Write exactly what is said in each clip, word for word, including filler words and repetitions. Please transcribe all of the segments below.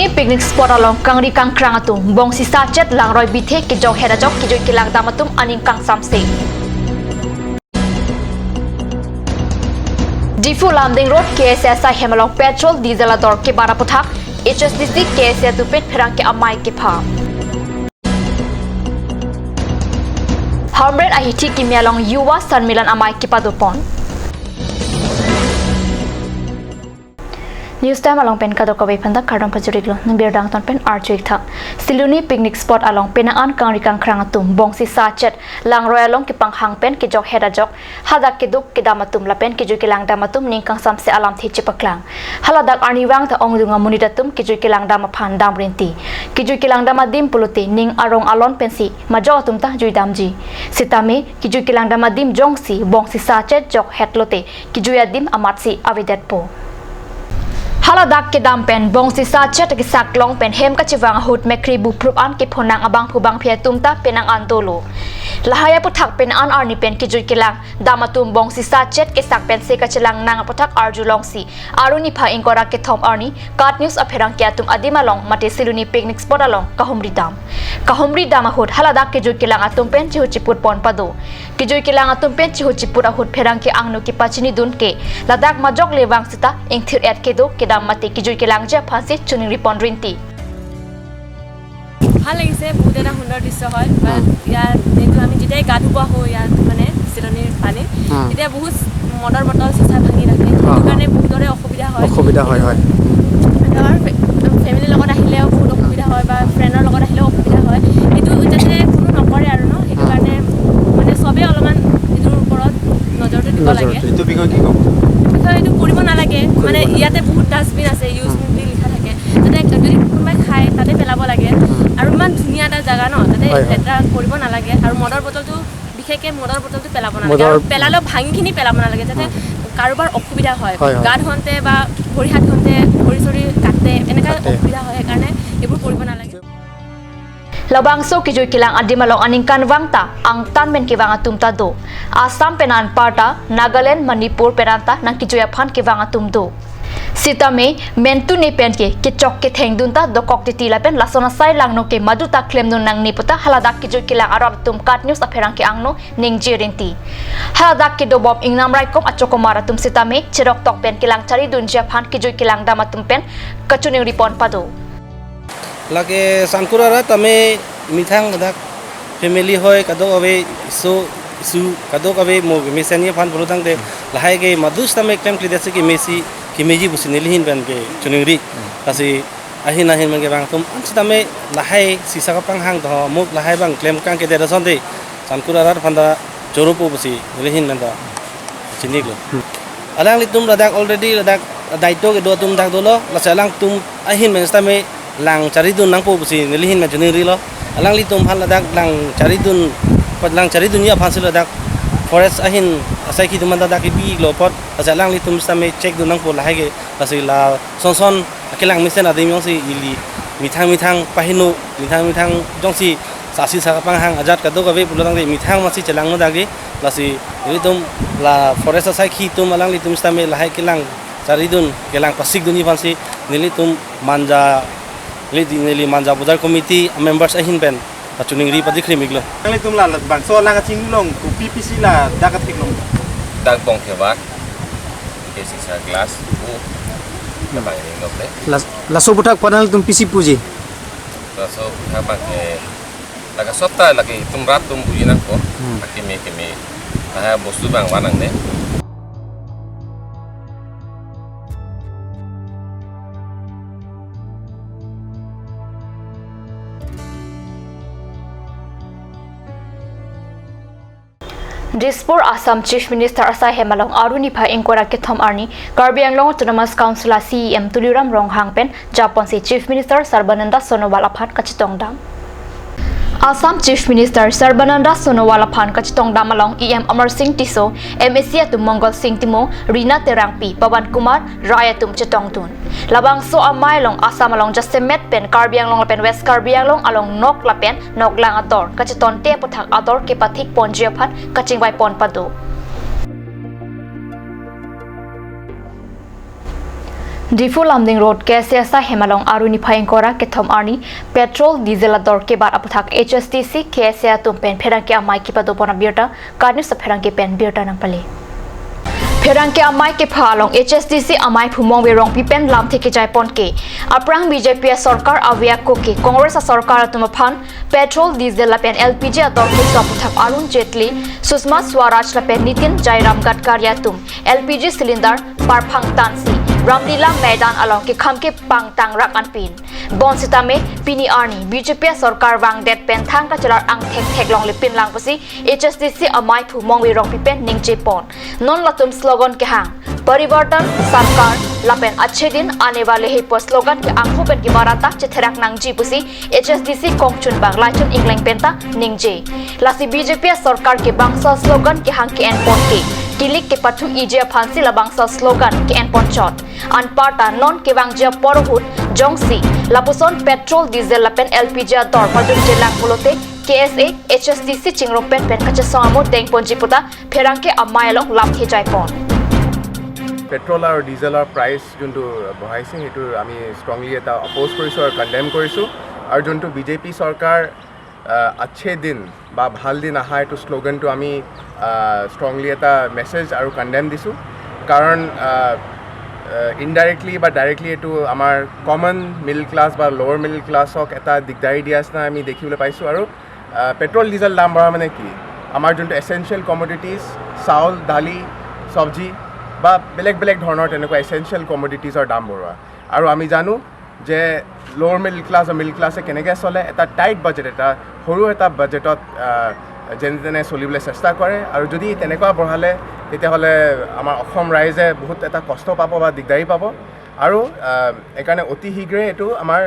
Picnic spot along kangri kangkrang atum bong sisa chet langroi bithe kejok het ajok kejui kelang dam atum aning kangsamse. Diphu Lumding Road K S A asaihem along petrol diesel ador kebar aphuthak H S D C K S A atum pen pherangke amei kepha. Hamren ahithi kimi along Yuva Sanmilan amei kepadopon. News Time along pen kadokave aphanta kardom pajirlo, nang birdang ton pen arju ik tha. Siloni picnic spot along penang an kangri kangkrang atum bong sisa chet langroi along kepanghang pen kejok het ajok hadak keduk kedam atum lapen kejui kelang dam atum ning kangsamse alamthe chepaklang. Haladak arnivang ta ongdung amonit atum kejui kelang dam aphan dam rinti. Kejui kelang dam adim pulote ning arong alon pensi majok atum ta jui damji. Sitame kejui kelang dam adim jongsi bong sisa chet jok het lote kejui adim amatsi avedetpo. Haladak kedam pen bong sisa chet kesak long pen hem kachevang ahut mekri buprup an kephonang abangphu bangphi atum ta penang an dolo. Lahai aphuthak penang an arni pen kejui kelang dam atum bong sisa chet kesak pensi kachelang nang aphuthak arjulongsi Aru niphai ingkoi ra kethom arni KAT News apherangke atum adim along mate Siloni picnic spot along kahumri dam. Kahumri dam ahut haladak kejui kelang atum pen chihu chiput pon pado. Kejui kelang atum pen chihu chiput ahut pherangke angno kepachinidun ke ladak majok le vang sita ingthir et kedo kedam mate kejui kelangji aphansi choningri pon rinti. ভাল লাগিছে, বহুত এটা সুন্দৰ দৃশ্য হয়। বা হুম। ইয়াত যিহেতু আমি যেতিয়াই গা ধুব আহোঁ ইয়াত, মানে, চিলনীৰ পানীত, হুম। তেতিয়া বহুত মদৰ বটল, চিচা ভাঙি ৰাখে। সেইটো হুম। কাৰণে বহুতৰে অসুবিধা হয়। অসুবিধা হয়, হয়। হুম। ধৰ, ফে-, ফেমিলিৰ লগত আহিলেও বহুত অসুবিধা হয় বা ফ্ৰেণ্ডৰ লগত আহিলেও অসুবিধা হয়। সেইটো যাতে কোনো নকৰে আৰু, ন, সেইটো হুম। কাৰণে, মানে, চবেই অলপমান এইটোৰ ওপৰত নজৰটো দিব নজৰ লাগে। এইটো বিষয়ে কি ক'ব? বিষয়ে এইটো কৰিব নালাগে। কৰিব মানে, নালাগে। ইয়াতে বহুত ডাষ্টবিন আছে, ইউজ হুম। বুলি লিখা থাকে। যাতে যদি কোনোবাই খায়, তাতে পেলাব লাগে। হুম। আৰু ইমান ধুনীয়া এটা জেগা ন, তাতে হয়, হয়। লেতেৰা কৰিব নালাগে। আৰু মদৰ বটলটো, বিশেষকে মদৰ বটলটো পেলাব নালাগে। মদৰ আৰু পেলালেও ভাঙিখিনি পেলাব নালাগে, যাতে হুম। কাৰোবাৰ অসুবিধা হয়। হয়, হয়। গা ধুওঁতে বা ভৰি হাত ধুওঁতে ভৰি চৰি কাটে, এনেকা কাটে। অসুবিধা হয়, সেইকাৰণে এইবোৰ কৰিব নালাগে। Labangso kejui kelang adim along aningkanvang ta angtan pen kevang atum ta do. Assam pen anparta, Nagaland, Manipur pen anta nangkejui aphan kevang atum do. Sitame mentune pen ke kechok kethengdun ta dokok titi lapen lason asai langno ke madu ta klemdun nangne puta haladak kejui kelang arat atum KAT News apherangke angno ningje rinti. Haladak kedobom ingnam raikom achokomar atum sitame cheroktok pen kelang charidunji aphan kejui kelang dam atum pen kachoningri pon pado. Lake Sankur arat tame methang ladak family hoi kadokave isu isu kadokave mo mesen ye phan bolo tangte lahai ke madu sitame klemkledet si kemesi kemeji pusi neli ahin pen kechoningri. Lasi ahin ahin pen kevang atum an sitame lahai sisa kapanghang to mo lahai abang klem kangkedet asonte Sankur arat aphanta choropo pusi neli ahin pen ta chinilo. Hmm. Alanglitum ladak already ladak daito kedo atum dak dolo, lasi alangtum ahin pen sitame lang charidun nangpo pusi neli ahin pen choningrilo. Alanglitum aphan ladak lang charidun, lang charidunji aphansi ladak forest ahin asaikhi atum anta dak kebilo apot, lasi alanglitum sitame check dun nangpo lahai ke, lasi la son son akelang mesen adim jongsi ili methang methang paheno, methang methang jongsi sasi saka panghang ajat kadokave pulo tangte methang masi chelangno dagi, lasi nelitum la forest asaikhi atum alanglitum sitame lahai kelang charidun kelang pasikdunji aphansi nelitum Manja, neli, neli Manja Bazar Committee a members ahin pen kachoningri padikhrim iklo. Alanglitum la, la bangso alang kachinglu along kopi pisi ladak atheklong? Dak bong kevak, ke sisa glass, bu, kevak ini ngop le. Las-, laso aphuthak pen alanglitum pisi puji? Laso aphuthak bang ke, lake sopta lake itum rat atum puji nangpo. Hmm. Lake me keme, laha bostu bang vanangne. Dispur, Assam Chief Minister asaihem along Aru niphai ingkoi ra kethom arni Karbi Anglong Autonomous Council a C E M Tuliram Ronghang pen japonsi Chief Minister Sarbananda Sonowal aphan kachetongdam. Assam Chief Minister Sarbananda Sonowal aphan kachetongdam along E M Amarsing Tisso, M A C atum Mongol Sing Timung, Rina Terangpi, Pawan Kumar Rai atum chetongdun. Labangso amei along Assam along jasemet pen Karbi Anglong lapen West Karbi Anglong along nok lapen noklang ador kachetonte aphuthak ador kepathik ponji aphan kachingvai pon pado. Diphu Lumding Road K S A asai hem along Aru niphai ingkoi ra kethom arni petrol, diesel ador kebat aputhak H S D C, K S A atum pen pherangke amei kepadopon abirta KAT News apherangke pen birta nangpale. Pherangke amei kepha along H S D C ameiphu Mongve Rongpi pen lamthe kejaipon ke, aphrang B J P asorkar ave ako ke Congress asorkar atum aphan petrol, diesel lapen L P G ador keso aputhak Arun Jaitley, Sushma Swaraj lapen Nitin Jairam Gadkari atum L P G cylinder parphang tansi Ramlila Maidan along kekham kepangtang rak anpin. Bonsitame pini arni B J P asorkar vangdet pen thang kachelar angthek theklongle pinlang pusi H S D C ameiphu Mongve Rongpi pen ningjepon. Non latum slogan kehang Parivartan Sarkar lapen Achhe Din Aane Wale Hain pu slogan ke angho pen kevang atak chetherak nangji pusi H S D C kongchunbang Laichon Engleng penta ningje. Lasi B J P asorkar ke bangso slogan kehang ke-enpon ke, kilik kepathu iji aphansi labangso slogan ke-enpon chot. Anparta non kevangji apor ahut jongsi lapuson petrol, diesel lapen L P G ador padunjelang pulote K S A, H S D C chingrum pen pen kachesong amo dengponji puta pherangke amei along lamthe jaipon. Petrol আৰু ডিজেলৰ প্ৰাইচ যোনটো বঢ়াইছে, সেইটো আমি ষ্ট্ৰংলি এটা অপ'জ কৰিছোঁ আৰু কণ্ডেম কৰিছোঁ। আৰু যোনটো বি জে পি চৰকাৰ আহ, আচ্ছে দিন বা ভাল দিন আহা এইটো শ্লোগানটো আমি ষ্ট্ৰংলি এটা মেছেজ আৰু কণ্ডেম দিছোঁ। কাৰণ ইনডাইৰেক্টলি বা ডাইৰেক্টলি এইটো আমাৰ কমন মিডল ক্লাছ বা লৱাৰ মিডল ক্লাছক এটা দিগদাৰী দিয়া নিচিনা আমি দেখিবলৈ পাইছোঁ। আৰু আহ, পেট্ৰল ডিজেল দাম বঢ়া মানে কি, আমাৰ যোনটো এচেনচিয়েল কমডিটিজ, চাউল, দালি, চব্জি বা বেলেগ বেলেগ ধৰণৰ তেনেকুৱা এচেনচিয়েল কমডিটিজৰ দাম বঢ়োৱা। আৰু আমি জানো যে লৱাৰ মিডল ক্লাছ আৰু মিডল ক্লাছে কেনেকৈ চলে, এটা টাইট বাজেট, এটা সৰু এটা বাজেটত আহ, যেনে তেনে চলিবলৈ চেষ্টা কৰে। আৰু যদি তেনেকুৱা বঢ়ালে, তেতিয়াহ'লে আমাৰ অসম ৰাইজে বহুত এটা কষ্ট পাব বা দিগদাৰী পাব। আৰু আহ, এইকাৰণে অতি শীঘ্ৰে এইটো আমাৰ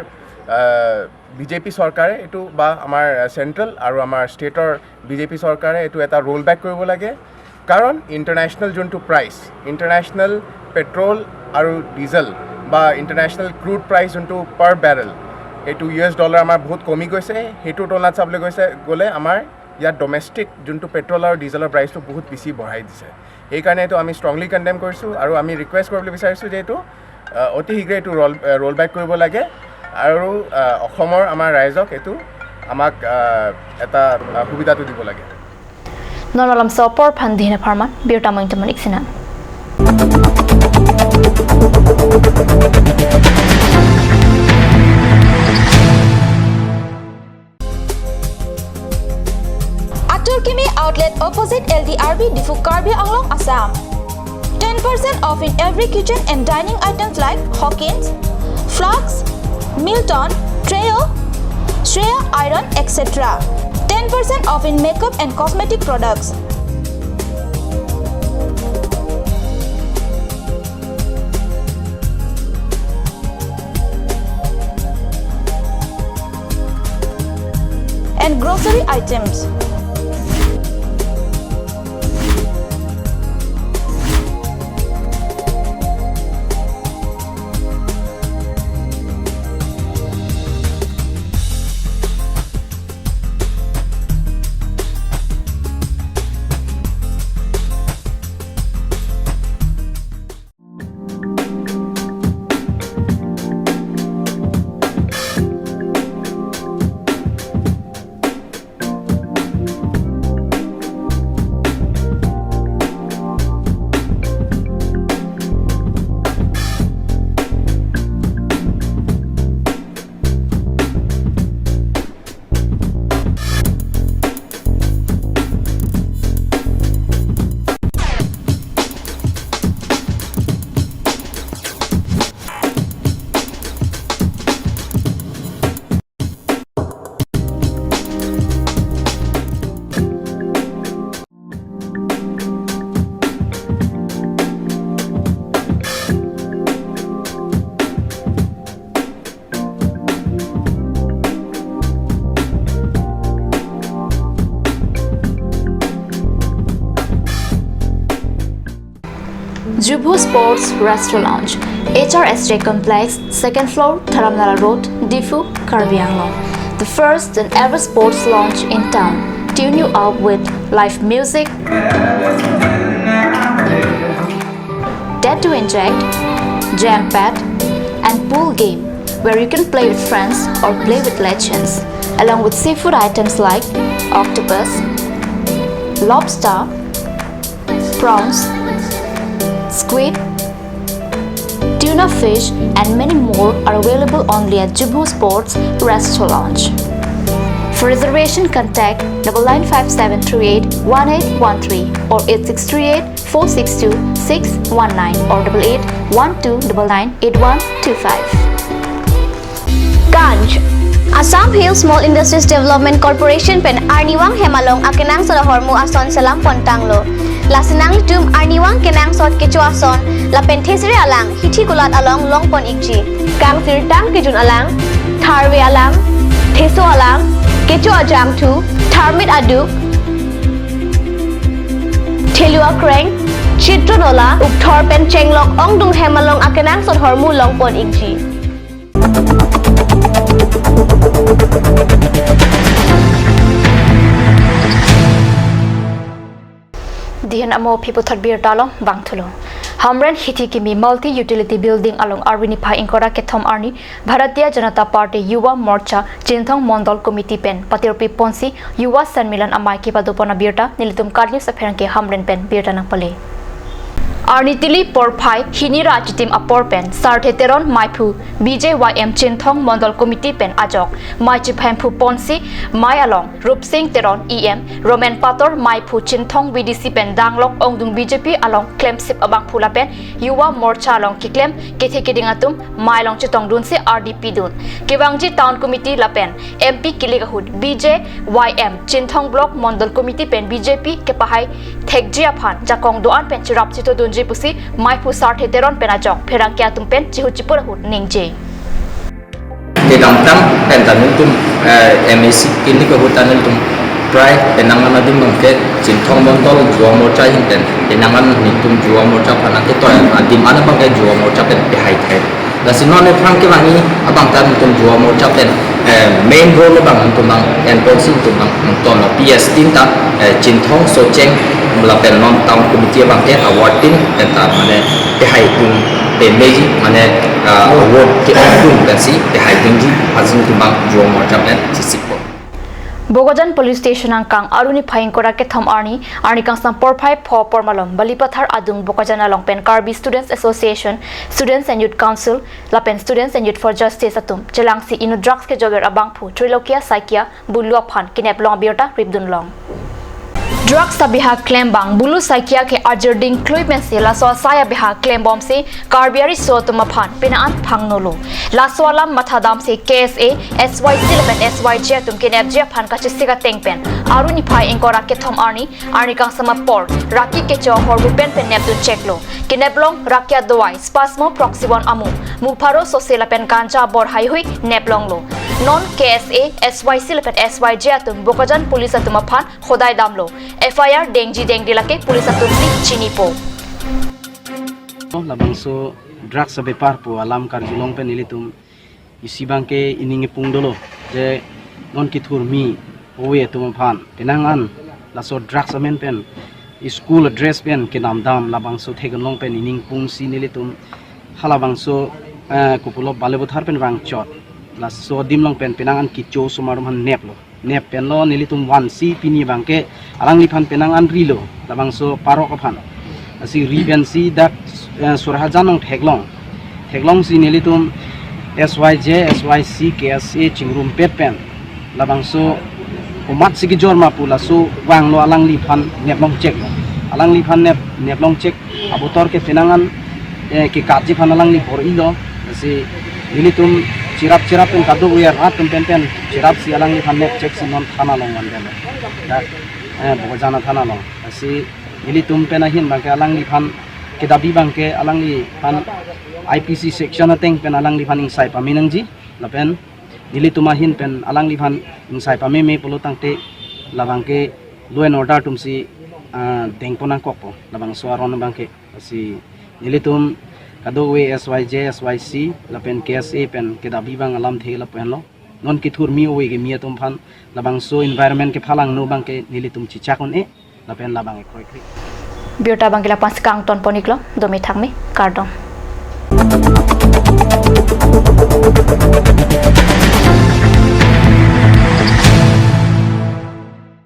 আহ, বি জে পি চৰকাৰে এইটো বা আমাৰ চেণ্ট্ৰেল আৰু আমাৰ ষ্টেটৰ বি জে পি চৰকাৰে এইটো এটা ৰোল বেক কৰিব লাগে। কাৰণ ইণ্টাৰনেশ্যনেল যোনটো প্ৰাইচ, ইণ্টাৰনেশ্যনেল পেট্ৰল আৰু ডিজেল বা ইণ্টাৰনেশ্যনেল ক্ৰুড প্ৰাইচ যোনটো পাৰ বেৰেল, এইটো ইউ এছ ডলাৰ আমাৰ বহুত কমি গৈছে। সেইটোৰ তুলনাত চাবলৈ গৈছে গ'লে আমাৰ ইয়াত ডমেষ্টিক যোনটো পেট্ৰল আৰু ডিজেলৰ প্ৰাইচটো বহুত বেছি বঢ়াই দিছে। সেইকাৰণে এইটো আমি ষ্ট্ৰংলি কণ্ডেম কৰিছোঁ আৰু আমি ৰিকুৱেষ্ট কৰিবলৈ বিচাৰিছোঁ যে এইটো আহ, অতি শীঘ্ৰে এইটো ৰোল আহ, ৰোল বেক কৰিব লাগে আৰু আহ, অসমৰ আমাৰ ৰাইজক এইটো আমাক আহ, এটা আহ, সুবিধাটো দিব লাগে। Non malomso apor aphan dihna pharman birta moing temonik sinan. Atur Kimi Outlet opposite L D R B Diphu, Karbi Anglong, Assam. Ten percent off in every kitchen and dining items like Hawkins, flasks, Milton, Trio, Shreya Iron, et cetera. Ten percent off in makeup and cosmetic products. And grocery items. Jubo Sports Restaurant Lounge, H R S J Complex, second floor, Dharamnala Road, Diphu, Karbi Anglong. The first and ever sports lounge in town. Tune you up with live music, dare to inject, jam pad, and pool game where you can play with friends or play with legends, along with seafood items like octopus, lobster, prawns, squid, tuna fish, and many more are available only at Jubu Sports Restaurant Lounge. For reservation, contact double nine five seven three eight one eight one three or eight six three eight four six two six one nine or double eight one two double nine eight one two five. Ganj. Assam Hill Small Industries Development Corporation pen arnivang hem along akenangsot ahormu ason selam pon tanglo. Lasi nanglitum arnivang kenangsot kecho ason lapen thesere alang hithi kulat along longpon ikji. Kangsirtang kejun alang, tharve alang, theso alang, kecho ajangthu, tharmit aduk, thelu akreng, chitron ola, ukthor pen chenglok ongdung hem along akenangsot ahormu longpon ikji. Dihen amo aphi puthot birta along bangthulo. Hamren hithi kimi multi utility building along arni niphai ingkoi ra kethom arni Bharatiya Janata Party Yuva Morcha Chinthong Mondol Committee pen patirpi ponsi Yuva Sanmilan amei kepadopon abirta nelitum KAT News apherangke Hamren pen birta nangpale. Arni tili porphai hini ra achitim apor pen Sarthe Teron meiphu B J Y M Chinthong Mondol Committee pen ajok mei chiphemphu ponsi mei along Rupsing Teron E M, Romen Pator meiphu Chinthong V D C pen danglok ongdung B J P along klemsip abangphu lapen Yuva Morcha along keklem kethe keding atum mei along chetongdunsi ardi pidun. Kevangji Town Committee lapen M P kilik ahut B J Y M Chinthong Block Mondol Committee pen B J P kepahai thekji aphan jakong do-an pen cherap chitodunji pusi meiphu Sarthe Teron pen ajok pherangke atum pen chihu chipur ahut ningje. Kedamtang pen ta nelitum, eh, M A C kilik ahut ta nelitum prai penang an adim abangke Chinthong Mondol Yuva Morcha ahin pen penang an nelitum Yuva Morcha aphan nangketoi adim an abangke Yuva Morcha pen pehai thai. Lasi non aphrang kevangji abang ta nelitum Yuva Morcha pen, eh, main role abang nelitum abang enponsi nelitum abang nangton lo P S tin ta, eh, Chinthong, Socheng lapen non Town Committee abangke award tin pen ta mane pehai tung pen meji mane, ah, award ke-ong tung pensi pehai tingji ajin tumang Yuva Morcha pen chisipo. Bokajan Police Station angkang arni niphai ingkoi ra kethom arni, arni kangsam porphai pho apor malom Balipathar adung Bokajan along pen Karbi Students Association, Students and Youth Council lapen Students and Youth for Justice atum chelangsi inut drugs kejober abangphu Trilokia Saikia Bulu aphan keneplong abirta ripdunlong. Drugs abiha klembang Bulu Saikia ke ajirding klui pensi laso asai abiha klembomsi Karbi ariso atum aphan pina an phangnolo. Laso alam mathadamsi K S A, S Y C lapen S Y J atum kenepji aphan kachesik ateng pen arni niphai ingkoi ra kethom arni, arni kangsam apor raki kecho ahormu pen pen nepdun cheklo. Keneplong raki adovai Spasmo, Proxibon amu, mupharo sose lapen ganja abor haihui neplonglo. Non K S A, S Y C lapen S Y J atum Bokajan Police atum aphan hodai damlo. F I R dengji dengde lake Police atumsi chinipo. Labangso drugs abepar pu alam karjulong pen ilitum isi abangke ining ipung dolo, je non kethurmi ove atum aphan penang an laso drugs amen pen school dress pen kenamdam labangso theklong pen ining pungsi nelitum halabangso, eh, kopulo Balipathar pen vangchot laso adim along pen penang an kecho osomar atum aphan neplo. Nep penlo nelitum vansi pini abangke alangliphan penang an rilo labangso parok aphan. Lasi ri pensi dak, eh, Surhajan along theklong. Theklongsi nelitum S Y J, S Y C, K S A chingrumpet pen labangso komatsi kejor ma pu laso vanglo alangliphan neplong cheklo. Alangliphan nep, neplong chek abotor ke penang an, eh, kekatji aphan alangli bor-ilo. Lasi nelitum cherap cherap pen kadokave arat atum pen pen cherapsi alangliphan nep cheksi non thana along vandetlo. Dak, eh, Bokajan athana along. Lasi nelitum pen ahin abangke alangliphan kedabi abangke alangliphan I P C section ateng pen alangliphan ingsai pame nangji. Lapen nelitum ahin pen alangliphan ingsai pameme pulo tangte labangke law and order atumsi, ah, dengpon nangkokpo labangso aron abangke. Lasi nelitum kadokave S Y J, S Y C lapen K S A pen kedabi abang alamthe lapu henlo. Non kethurmi ove kimi atum aphan labangso environment kephalangno abangke nelitum chechak un-e lapen labang ekroikre. Birta abangke lapu-ansi kangton pon iklo, dome thakme, kardom.